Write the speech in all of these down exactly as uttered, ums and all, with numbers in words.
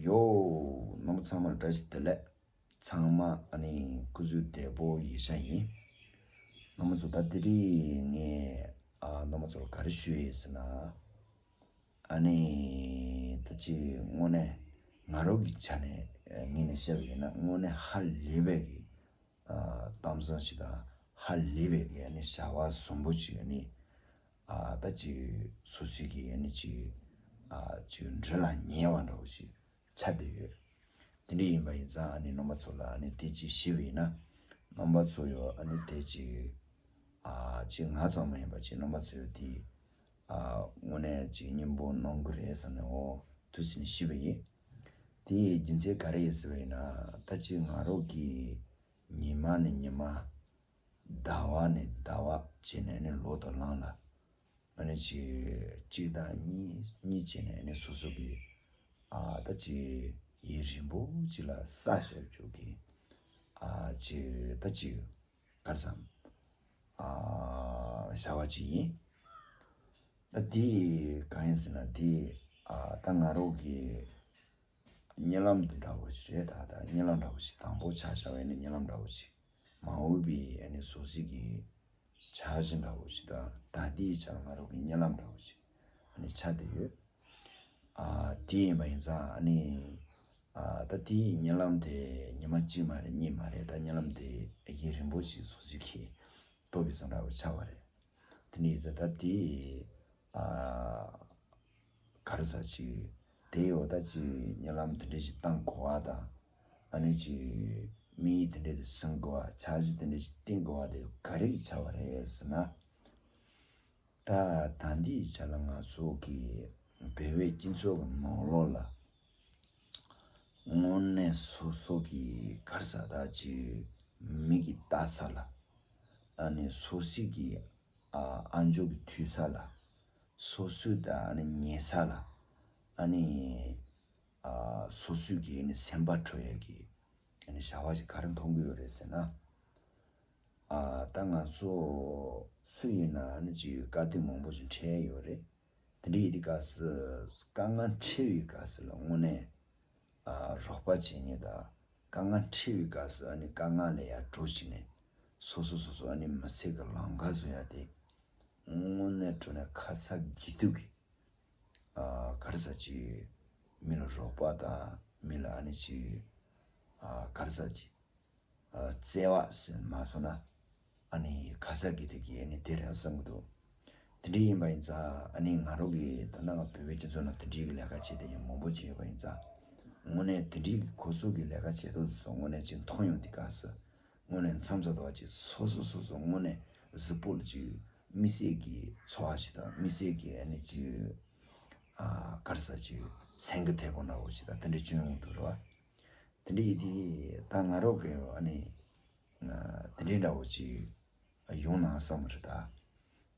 ཡོ། རྣམ་པ་ཚང་མར་བཀྲ་ཤིས་བདེ་ལེགས། ཚང་མ་ཨ་ནི་སྐུ་གཟུགས་བདེ་པོ་ཡིན་ཤག་ཡིན། རྣམ་པ་ཚོ་ད་དེ་རིང་ངས་ཨ་རྣམ་པ་ཚོར་ག་རེ་ཞུ་ཡི་ཟེར་ན། ཨ་ནི་ད་ཅི་དངོས་གནས་ང་རང་གི་ཆ་ནས་ངོས་ནས་བཤད་པ་ཡིན་ན་དངོས་གནས་ཧ་ལས་པའི་གི་ཨ་གཏམ་བཟང་ཞིག་དང་ཧ་ལས་པའི་གི་ཨ་ནི་བྱ་བ་བཟང་པོ་ཅིག་ཨ་ནི་ཨ་ད་ཅི་སོ་སོའི་གི་ཨ་ནི་ཅི་ཨ་ཅི་འདྲི་ལ་ཉེ་བ་འདྲ་བོ་ཞིག་ཆགས་བསྡད་ཡོད། དེ་འདྲ་ཡིན་པ་ཡིན་ཙང་ཨ་ནི་རྣམ་པ་ཚོ་ལ་ཨ་ནི་དེ་ཅིག་ཞུས་པ་ཡིན་ན་རྣམ་པ་ཚོ་ཡོ་ཨ་ནི་དེ་ཅིག་ཨ་ཅི་ང་ཙམ་མ་ཡིན་པ་ཅིག་རྣམ་པ་ཚོ་ཡོ་དེ་ཨ་དངོས་གནས་ཅིག་སྙིང་པོ་གནང་གི་རེད་བསམ་ནས་འོ་ཐུགས་སེམས་ཞུས་པ་ཡིན། དེ་ཡི་རྒྱུ་མཚན་ག་རེ་ཡིན་ཟེར་བ་ཡིན་ན་ད་ཅི་ང་རང་གི་ཉི་མ་ནས་ཉི་མ། ཟླ་བ་ནས་ཟླ་བ་བྱས་ནས་ནི་ལོ་དང་ལང་ལ། ཨ་ནི་ཅི་གཅིག་དང་གཉིས་གཉིས་བྱས་ནས་ནི་སོ་སོ་གི་ཨ་ད་ཅི་ཡུན་རིང་པོ་ཅིག་ལ་ས་ཞབས་ཀྱུ་གི་ཨ་ཅི་ད་ཅི་གར་སམ་ཨ་བྱ་བ་ཅིག་ཡིན། ད་དེ་གང་ཡིན་ཟེར་ན་དེ་ཨ་ད་ང་རང་གི་གཉིད་ལམ་འདི་འདྲ་བོ་ཞིག་རེད། ད་ལྟ་གཉིད་ལམ་འདྲ་བོ་ཞིག་དང་པོ་ཆ་བཞག་པ་ཡིན་ན་གཉིད་ལམ་འདྲ་བོ་ཞིག་མ་འོངས་པའི་ཨ་ནི་སོ་སོ་གི་འཆར་གཞི་འདྲ་བོ་ཞིག་དང་ད་ལྟའི་ཆར་ང་རང་གི་གཉིད་ལམ་འདྲ་བོ་ཞིག་ཨ་ནི་ཆགས་བསྡད་ཡོད། ཨ་དེ་ཡིན་པ་ཡིན་ཙང་ཨ་ནི་ཨ་ད་དེའི་གཉིད་ལམ་དེ་ཉི་མ་གཅིག་མ་རེད་གཉིས་མ་རེད། ད་གཉིད་ལམ་དེ་ཡུན་རིང་པོ་ཞིག་སོ་སོ་གི་ཐོབ་པའི་བཟོ་འདྲ་བོ་ཆགས་པ་རེད། དེ་ནས་ད་ལྟ་དེ་ཨ་ག་རེ་ཟེར་ཅིག་དེ་འོ་ད་ཅིག་གཉིད་ལམ་དེ་འདྲས་ཅིག་བཏང་དགོས་པ་དང་ཨ་ནི་ཅིག་དམིགས་ཡུལ་དེ་འདྲས་དེ་ཟིན་དགོས་པ་འཆར་གཞི་དེ་འདྲས་ཅིག་བཏིང་དགོས་པ་དེ་ག་རེ་གི་ཆགས་པ་རེད་ཟེར་ན། ད་ད་འདིའི་ཆ་ལ་ང་ཚོ་གི་བོད་པའི་སྤྱི་ཚོགས་ཀྱི་ནང་ལོགས་ལ་དངོས་གནས་སོ་སོ་གི་ག་རེ་ཟེར་ད་ཅིག་མིག་གིས་ལྟ་ས་ལ་ཨ་ནི་སོ་སོ་གི་ཨ་ཨ་མཆོག་གི་ཐུག་ས་ལ་སོ་སོའི་ད་ཨ་ནི་ཉལ་ས་ལ་ཨ་ནི་ཨ་སོ་སོའི་གི་ཨ་ནི་སེམས་པ་འཕྲོག་ཡས་ཀྱི་ཨ་ནི་བྱ་བ་ཞིག་ག་རེ་མཐོང་གི་ཡོད་རེད་ཟེར་ན། ཨ་ད་ང་ཚོ་སུ་ཡིན་ན་ཨ་ནི་ཅིག་དཀའ་སྡུག་མང་པོ་ཞིག་འཕྲད་ཡོད་རེད། དེ་འདྲ་ཡིན་དུས་སྐབས་སུ་དཀའ་ངལ་འཕྲད་པའི་སྐབས་སུ་ལ་དངོས་གནས་ཨ་རོགས་པ་བྱེད་མཁན་དང་དཀའ་ངལ་འཕྲད་པའི་སྐབས་སུ་ཨ་ནི་དཀའ་ངལ་ལས་ཡར་གྲོལ་ཕྱིན་ནས་སོ་སོ་སོ་སོ་ཨ་ནི་མི་ཚེ་གི་ལམ་ཁ་བཟོ་ཡ་དེ་དངོས་གནས་དྲང་གནས་ཁ་ཚ་དགོས་གཏུགས་ཀྱི་ཨ་ག་རེ་ཟེར་ཅིག་མི་ལ་རོགས་པ་དང་མི་ལ་ཨ་ནི་ཅིག་ཨ་ག་རེ་ཟེར་ཅིག་ཨ་བརྩེ་བ་ཟེར་མ་སོང་ན་ཨ་ནི་ཁ་ཚ་དགོས་གཏུགས་ཀྱི་ཨ་ནི་དེ་རེད་བསམ་གྱི་འདུག་དེ་འདྲ་ཡིན་པ་ཡིན་ཙང་ཨ་ནི་ང་རང་གི་ད་ལྟ་ང་བོད་པའི་སྤྱི་ཚོགས་ནང་དེ་འདྲའི་གི་ལས་ཀ་བྱེད་བསྡད་མཁན་མང་པོ་ཅིག་ཡོད་པ་ཡིན་ཙང་དངོས་གནས་དེ་འདྲའི་གི་ཁོ་ཚོ་གི་ལས་ཀ་བྱེད་ཐུབ་སོང་དངོས་གནས་ཅིག་མཐོང་ཡོང་དུས་སྐབས་སུ་དངོས་གནས་མཚམས་མཚམས་དུ་བ་ཅིག་སོ་སོ་སོ་སོ་དངོས་གནས་གཟི་སྤོ་ལ་ཅིག་དམིགས་བསལ་གྱི་ཚོར་བ་ཞིག་དང་དམིགས་བསལ་གྱི་ཨ་ནི་ཅིག་ཨ་ག་རེ་ཟེར་ཅིག་སེམས་ཀྱི་ཐད་ཀོ་འདྲ་བོ་ཞིག་དང་དེ་འདྲ་བྱུང་ཡོང་གི་འདུག་རེད་བ། དེ་འདྲ་ཡིན་དུས་ད་ང་རང་གི་ཨ་ནི་དེ་འདྲའི་འདྲ་བོ་ཅིག་ཡོང་ན་བསམ་རེད་ད།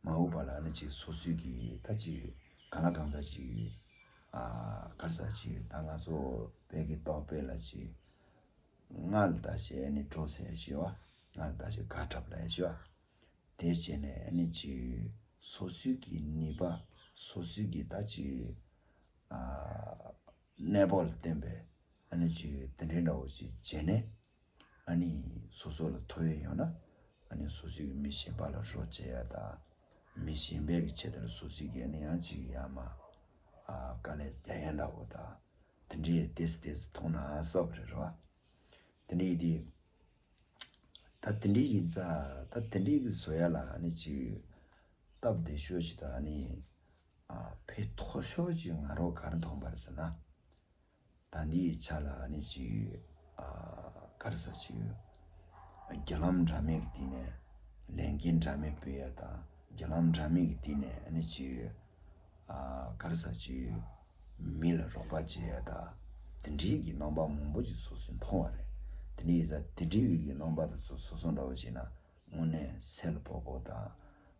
མ་འོངས་པ་ལ་ཨ་ནི་ཅིག་སོ་སོའི་གི་ད་ཅིག་གང་ལ་གང་འཚམ་ཅིག་ཨ་ག་རེ་ཟེར་ཅིག་ད་ང་ཚོ་བོད་ཀྱི་རྟགས་དཔེ་ལ་ཅིག་སྔར་ལ་ད་ཞེས་ཨ་ནི་གྲོགས་ཟེར་ཞེས་བ་སྔར་ལ་ད་ཞེས་དགའ་གྲབས་ལ་ཞེས་བ། དེ་བྱས་ནས་ཨ་ནི་ཅིག་སོ་སོའི་གི་ནུས་པ་སོ་སོའི་གི་ད་ཅིག་ཨ་གནས་བབ་ལ་བརྟེན་པའི་ཨ་ནི་ཅིག་དེ་འདྲའི་འདྲ་བོ་ཞིག་བྱས་ནས་ཨ་ནི་སོ་སོ་ལ་ཐོ་ཡས་ཡོང་ན་ཨ་ནི་སོ་སོའི་གི་མི་གཞན་པ་ལ་རོགས་བྱེད་ཡ་དང་མི་གཞན་པའི་གི་ཆེད་དུ་ལ་སོ་སོའི་གི་ཨ་ནི་ཡང་ཅིག་ཡ་མ་ཨ་དཀའ་ལས་རྒྱག་ཡ་འདྲ་བོ་དང་དེ་འདྲའི་ཏེས་ཏེས་མཐོང་ན་སོགས་རེད་རོ། དེ་འདྲའི་དེ། ད་དེ་འདྲའི་ཡིན་ཙང་ད་དེ་འདྲའི་གི་བཟོ་ཡ་ལ་ཨ་ནི་ཅིག་སྟབས་བདེ་ཤོས་ཅིག་དང་ཨ་ནི་ཨ་ཕན་ཐོགས་ཤོས་ཅིག་ང་རང་ག་རེ་མཐོང་པ་རེད་ཟེར་ན། ད་འདིའི་ཆ་ལ་ཨ་ནི་ཅིག་ཨ་ག་རེ་ཟེར་ཅིག་བརྒྱུད་ལམ་འདྲ་མིན་གྱི་སྟེང་ནས་ལས་འགན་འདྲ་མིན་སྤེལ་ཡ་དང་བརྒྱུད་ལམ་འདྲ་མིན་གྱི་སྟེང་ནས་ཨ་ནི་ཅིག་ཨ་ག་རེ་ཟེར་ཅིག་མི་ལ་རོགས་པ་བྱེད་ཡ་དང་དེ་འདྲའི་གི་རྣམ་པ་མང་པོ་ཅིག་སོ་སོས་མཐོང་བ་རེད། དེ་འདྲའི་ཡིན་ཙང་དེ་འདྲའི་གི་རྣམ་པ་དེ་ཚོ་སོ་སོ་འདྲ་བོ་བྱས་ན་དངོས་གནས་སེམས་ལ་ཕོག་པོ་དང་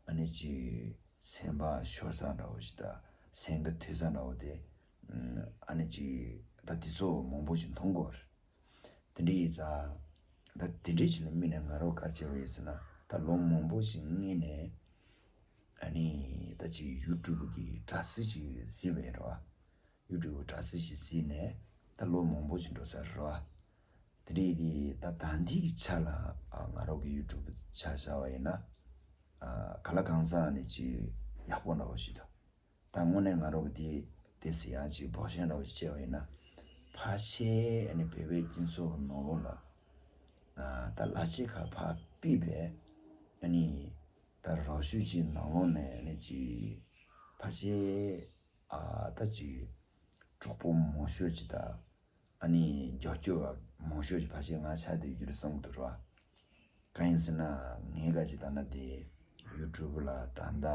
ཨ་ནི་ཅིག་སེམས་པ་ཤོར་ས་འདྲ་བོ་ཞིག་དང་སེམས་ཀྱི་ཐོས་ས་འདྲ་བོ་དེ་ཨ་ནི་ཅིག་ད་དེ་ཚོ་མང་པོ་ཞིག་མཐོང་གི་ཡོད་རེད། དེ་འདྲ་ཡིན་ཙང་ད་དེ་འདྲའི་ཞིག་ལ་དམིགས་ནས་ང་རང་ག་རེ་བྱས་པ་ཡིན་ཟེར་ན་ད་ལོ་མང་པོ་ཞིག་སྔོན་ནས་ཨ་ནི་ད་ཅིག་ཡུ་ཊུབ་གི་དྲ་ཚིགས་ཤིག་གཟིགས་པ་ཡིན་རེད་བ། ཡུ་ཊུབ་དྲ་ཚིགས་ཤིག་གཟིགས་ནས་ད་ ད་ལོ་མང་པོ་ཅིག་འགྲོ་ས་རེད་བ། དེ་འདྲ་ཡིན་དུས་ད་ད་ལྟའི་གི་ཆ་ལ་ཨ་ང་རང་གི་ཡུ་ཊུབ་ཆ་བཞག་པ་ཡིན་ན། ཨ་ག་ལ་གང་ཟག་ནས་ཅིག་ཡག་པོ་འདྲ་བོ་ཞིག་འདུག་ད་དངོས་གནས་ང་རང་གི་དེ་དེ་སི་ཡང་ཅིག་བག་ཞན་འདྲ་བོ་ཞིག་བྱས་པ་ཡིན་ན། ཕལ་ཆེར་ཨ་ནི་བོད་པའི་སྤྱི་ཚོགས་ཀྱི་ནང་ལོགས་ལ། ཨ་ད་ལག་ཆས་ཁ་ཕར་ཕུད་པས། ཨ་ནི་ད་རང་ཤུགས་ཀྱི་ནང་ལོགས་ནས་ཨ་ནི་ཅིག་ཕལ་ཆེར་ཨ་ད་ཅིག་གྲོགས་པོ་མང་ཤོས་ཅིག་དང་། ཨ་ནི་རྒྱབ་སྐྱོར་བ་མང་ཤོས་ཅིག་ཕལ་ཆེར་ང་ཆགས་བསྡད་ཡོད་རེད་བསམ་གྱི་འདུག་ར། གང་ཡིན་ཟེར་ན་ངས་ག་ཅིག་ལྟ་ན་དེ་ཡུ་ཊུབ་ལ་ད་ལྟ་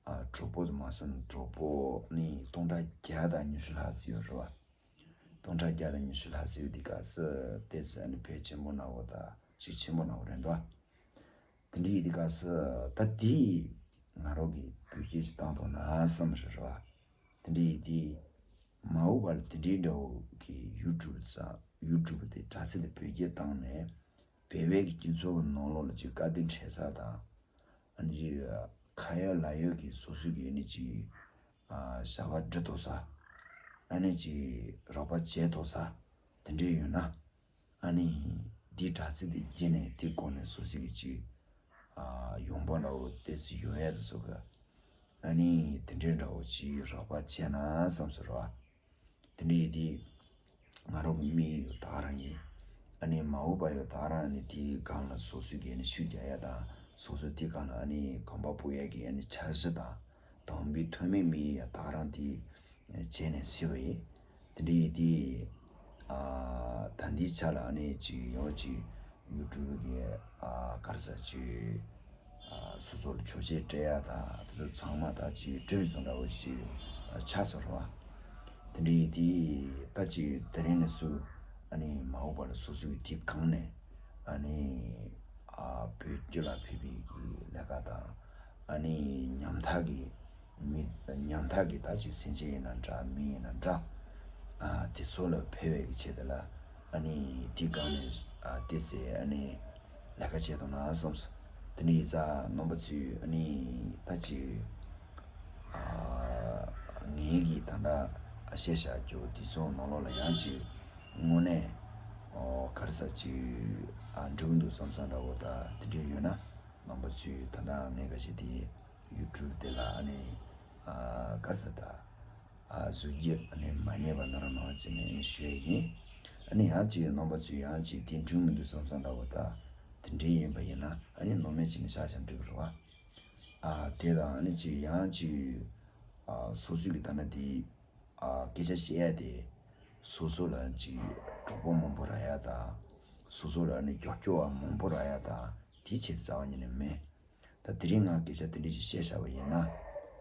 ཨ་གྲོགས་པོ་དུ་མ་སོང་གྲོགས་པོ་ནི་སྟོང་ཕྲག་བརྒྱ་དང་ཉི་ཤུ་ལྷག་ཙམ་ཡོད་རེད་བ། སྟོང་ཕྲག་བརྒྱ་དང་ཉི་ཤུ་ལྷག་ཙམ་ཡོད་དུས་སྐབས་སུ་དེ་ཚོ་ཨ་ནི་བོད་ཆེན་པོ་ནང་བོ་དང་ཤིག་ཆེན་པོ་ནང་བོ་རེད་འདུག་དེ་འདྲ་ཡིན་དུས་སྐབས་སུ་ད་དེ་ང་རང་གིས་བོད་སྐད་ཅིག་བཏང་ཐུབ་ན་བསམ་རེད་རེད་བ། དེ་འདྲ་ཡིན་དུས་མ་འོངས་པ་ལ་དེ་འདྲའི་འདྲ་བོ་གི་ཡུ་ཊུབ་ཙང་ཡུ་ཊུབ་དེ་དྲ་ཚིགས་དེ་བོད་སྐད་བཏང་ནས་བོད་པའི་གི་སྤྱི་ཚོགས་ཀྱི་ནང་ལོགས་ལ་ཅིག་དཀའ་སྡུག་འཕྲད་ས་དང་། ཨ་ནི་ཅིག་ཁ་ཡོད་ལག་ཡོད་ཀྱི་སོ་སོ་གི་ཨ་ནི་ཅིག་ཨ་བྱ་བ་སྒྲུབ་ཐུབ་ས། ཨ་ནི་ཅིག་རོགས་པ་བྱེད་ཐུབ་ས་དེ་འདྲ་ཡོད་ན། ཨ་ནི་འདི་དྲ་ཚིགས་དེ་བརྒྱུད་ནས་དེ་སྒོ་ནས་སོ་སོ་གི་ཅིག་ཨ་ཡོང་འབབ་འདྲ་བོ་ཏོག་ཙམ་ཡོང་ཡ་དེ་ཚོ་གི། ཨ་ནི་དེ་འདྲའི་འདྲ་བོ་ཅིག་རོགས་པ་བྱས་ན་བསམ་ཟེར་བ། དེ་འདྲ་ཡིན་དུས་ང་རང་གི་དམིགས་ཡུལ་ད་ག་རང་ཡིན། ཨ་ནི་མ་འོངས་པ་ཡོད་ད་ག་རང་ཨ་ནི་དེའི་སྒང་ལ་སོ་སོ་གི་ཨ་ནི་ཤུགས་རྒྱག་ཡ་དང་སོ་སོ་དེའི་སྒང་ལ་ཨ་ནི་གོམ་པ་སྤོ་ཡ་གི་ཨ་ནི་འཆར་གཞི་དང་དམ་པའི་ཐོག་མའི་དམིགས་ཡུལ་ཡ་ད་ག་རང་དེ་བྱས་ནས་སྲིད་པ་ཡིན། དེ་འདྲ་ཡིན་དུས་ཨ་ད་ལྟའི་ཆ་ལ་ཨ་ནི་ཅིག་ཡང་ཅིག་ཡུ་ཊུབ་གི་ཨ་ག་རེ་ཟེར་ཅིག་ཨ་སོ་སོ་ལ་ཆོག་མཆན་སྤྲད་ཡ་དང་དེ་ཚོ་ཚང་མ་ད་ཅིག་སྤྲོད་ཚོ་འདྲ་བོ་ཞིག་ཨ་ཆགས་སོང་རེད་བ། དེ་འདྲ་ཡིན་དུས་ད་ཅིག་དེ་རིང་ནས་བཟུང་ཨ་ནི་མ་འོངས་པ་ལ་སོ་སོ་གི་དེ་སྒང་ནས་ཨ་ནི་ཨ་བོད་སྤྱི་ལ་ཕན་པའི་གི་ལས་ཀ་དང་། ཨ་ནི་ཉམ་ཐག་གི་མི་ཉམ་ཐག་གི་ད་ཅིག་སེམས་ཅན་ཡིན་ན་འདྲ་མི་ཡིན་ན་འདྲ། ཨ་དེ་ཚོ་ལ་ཕན་པའི་གི་ཆེད་དུ་ལ་ཨ་ནི་དེ་སྒང་ནས་ཨ་དེ་ཚེ་ཨ་ནི་ལས་ཀ་བྱེད་ཐུབ་ན་བསམ་སོང་། དེ་ནས་ཡིན་ཙང་རྣམ་པ་ཚོས་ཨ་ནི་ད་ཅིག་ཨ་ངའི་གི་ད་ལྟ་བཤད་བཞག་རྒྱུ་དེ་ཚོ་ནང་ལོགས་ལ་ཡང་ཅིག་དངོས་གནས་ཨོ་ག་རེ་ཟེར་ཅིག་ཨ་འགྲིག་འདུག་བསམ་བསམ་འདྲ་བོ་ད་དེ་འདྲ་ཡོད་ན། རྣམ་པ་ཚོས་ད་ལྟ་ངས་ག་ཞིག་དེ་ཡུ་ཊུབ་དེ་ལ་ཨ་ནི་ཨ་ག་རེ་ཟེར་ད་ཨ་གཟིགས་རྒྱུ་ཨ་ནི་མ་རྙེད་པ་ན་ར་གནང་ཟེར་ནས་ཨ་ནི་ཞུ་ཡས་ཡིན། ཨ་ནི་ཡང་ཅིག་རྣམ་པ་ཚོས་ཡང་ཅིག་དེ་འགྲིག་མི་འདུག་བསམ་བསམ་འདྲ་བོ་ད་དེ་འདྲ་ཡིན་པ་ཡིན་ན་ཨ་ནི་ནོར་མེད་བྱས་ནས་བཞག་བཞག་འགྲིག་གི་རེད་བ། ཨ་དེ་དང་ཨ་ནི་ཅིག་ཡང་ཅིག་ཨ་སོ་སོ་གི་ད་ལྟ་དེ་ཨ་སྐད་ཆ་བཤད་ཡ་དེ་སོ་སོ་ལ་ཅིག་གྲོགས་པོ་མང་པོ་རག་ཡ་དང་། སོ་སོ་ལ་ཨ་ནི་རྒྱབ་སྐྱོར་བ་མང་པོ་རག་ཡ་དང་དེའི་ཆེད་དུ་རྩ་བ་ཉིད་ནས་མིན། ད་དེ་རིང་ང་སྐད་ཆ་དེ་འདྲ་ཞིག་བཤད་བཞག་པ་ཡིན་ན།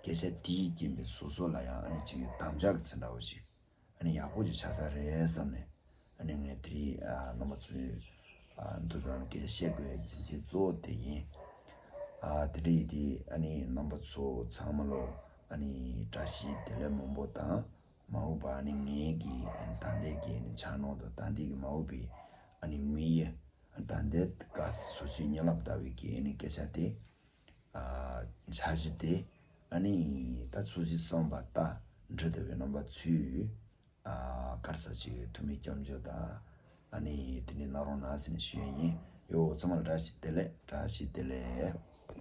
སྐད་ཆ་དེའི་རྐྱེན་པས་སོ་སོ་ལ་ཡང་ཨ་ནི་ཅིག་དམ་བཅའ་གི་ཚུལ་འདྲ་བོ་ཞིག་ཨ་ནི་ཡག་པོ་ཅིག་ཆགས་ས་རེད་བསམ་ནས། ཨ་ནི་ངས་དེ་རིང་ཨ་རྣམ་པ་ཚོའི་ཨ་འདུ་འཛོམས་སྐད་ཆ་བཤད་དགོས་རྒྱུ་མཚན་གཙོ་བོ་དེ་ཡིན། ཨ་དེ་འདྲ་ཡིན་དུས་ཨ་ནི་རྣམ་པ་ཚོ་ཚང་མ་ལོ་ཨ་ནི་བཀྲ་ཤིས་བདེ་ལེགས་མང་པོ་དང་། མ་འོངས་པ་ཨ་ནི་ངའི་གི་ཨ་ནི་ད་ལྟའི་གི་ཨ་ནི་འཆར་སྣང་དང་ད་ལྟའི་གི་མ་འོངས་པའི་ཨ་ནི་དམིགས་ཡུལ། ད་ལྟའི་སྐབས་སུ་སོ་སོའི་ཉེ་ལམ་ལྟ་བུའི་གི་ཨ་ནི་སྐད་ཆ་དེ། ཨ་འཆར་གཞི་དེ་ཨ་ནི་ད་ཚོད་ཅིག་བསམ་པ་ལྟར་འགྲུབ་ཐུབ་པའི་རྣམ་པ་ཚོས་ཨ་ག་རེ་ཟེར་ཅིག་ཐུགས་སྨོན་སྐྱབས་འཇུག་དང་ཨ་ནི་དེ་འདྲའི་གནང་རོགས་གནང་ཟེར་ནས་ཞུ་ཡས་ཡིན། ཡོ་ཚང་མ་ལ་བཀྲ་ཤིས་བདེ་ལེགས། བཀྲ་ཤིས་བདེ་ལེགས།